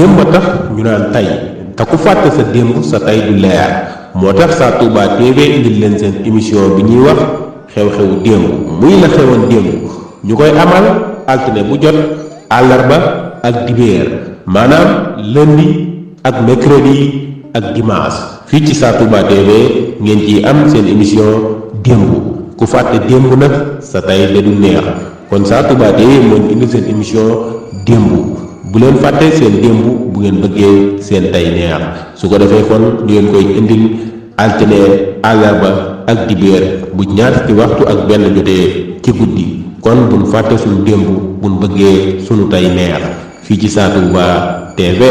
démb tax ñu naan tey te ku fàtte sa démb sa tey du leer moo tax Sa Touba TV indil leen seen émission bi ñuy wax xew-xewu démb muy la xewoon démb ñu koy amal altine bu jot àllarba ak dibéer maanaam lundi ak mercredi ak dimanche fii ci Sa Touba TV ngeen ciy am seen émission démb ku fàtte démb nag sa tey da du neex kon Sa Touba TV moo ñu indil seen émission démb bu leen fàtte seen démb bu ngeen bëggee seen tey neex su ko defee kon ñu leen koy indil altine àllarba ak dibéer bu ñaar ci waxtu ak benn jotee ci guddi kon buñ fàtte suñu démb buñ bëggee suñu tey neex fii ci Sa Touba TV.